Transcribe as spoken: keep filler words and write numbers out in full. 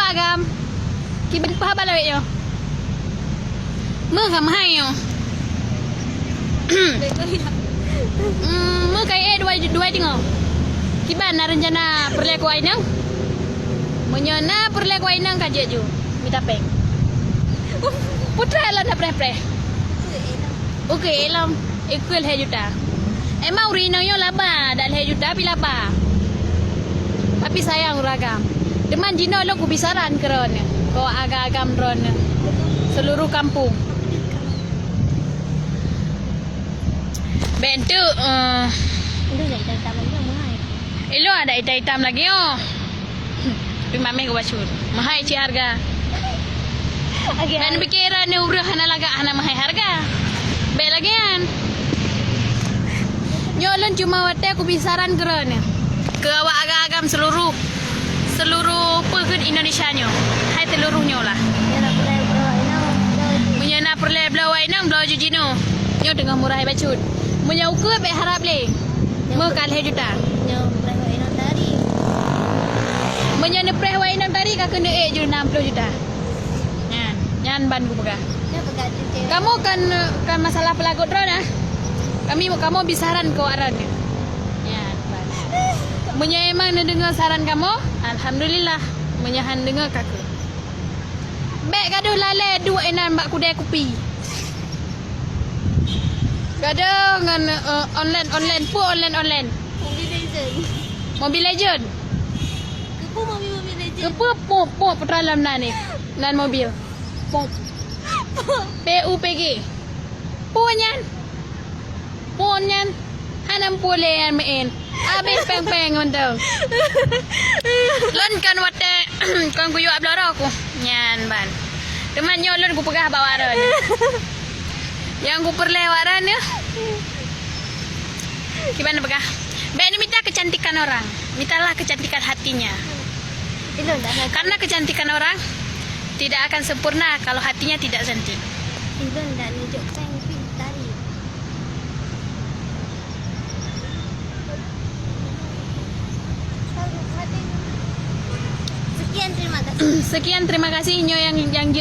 Agam. Kiban paha baloi nyoe. Meuh ka meuhai nyoe. Hmm, meuh ka, eh, dua, dua teungoh. Kiban na rencana peureulèe keu inong? Meunyoe na peureulèe keu inong ka jeuet ju mita péng. Putra lôn na preh-preh. Oke, lom. Ikut lhèe juta. Emang ureueng inong nyoe laba, dak lhèe juta pih laba. Tapi sayang ureueng agam. Teuma jinoe lôn kubisaran keu droeneuh, keu agam-agam droeneuh, seluruh kampung. Bèk enteuk, eh. Ilôn ada itam-itam lagèe nyoe. Tapi mameh geubacut. Meuhai cit harga. Oke. Ban pikiran ni ureueng hana lagak, hana meuhai harga. Bèk lagèe nyan. Nyoe lôn cuma watèe kubisaran keu droeneuh. Keu awak agam-agam seluruh, seluruh peue kheun Indonesia nyoe. Hai seluruh nyoe lah. Meunyoe na peureulèe bloe wak inong, bloe ju jinoe. Nyoe teungoh murah bacut. Meunyoe ukeue bèk harab lé. Meuh ka lhèe juta. Nyoe preh wak inong tari. Meunyoe neupreh wak inong tari ka keuneuk ék ju nam ploh juta. Nyan, nyan ban kupeugah. Nyoe peugah tu, Cik. Kamoe kan, kan masalah peulagot droe nah. Kami, kamoe bi saran keu awak droe. Nyan ban. Meunyoe emang neudeungoe saran kamoe, alhamdulillah. Meunyoe han deungoe ka keuh. Bèk gadôh lalè duek inan bak keudè kupi. Gadôh ngon, eh, online, online, peue online, online. Mobile Legend. Mobile Legend. Keupeue mobil, Mobile Legend? Keupeue pop, pop putra lam nan ni? Nan mobil. Pop. P U P G. Peue nyan? Phôn nyan hana muphom lé nyan meu'en. Abéh péng-péng mantong. Lôn kan watèe kon kuyue bloe droe ku. Nyan ban. Teuma nyoe lôn kupeugah bak awak droeneuh. Nyang kupeureulèe awak droeneuh. Kiban peugah. Bèk neumita kecantikan orang. Mitalah kecantikan hatinya. Ilôn dah. Karena kecantikan orang tidak akan sempurna kalau hatinya tidak cantik. Ilôn dah nunjuk péng pih tari. Sekian, terima kasih. Sekian, terima kasih. Nyoe nyang, nyang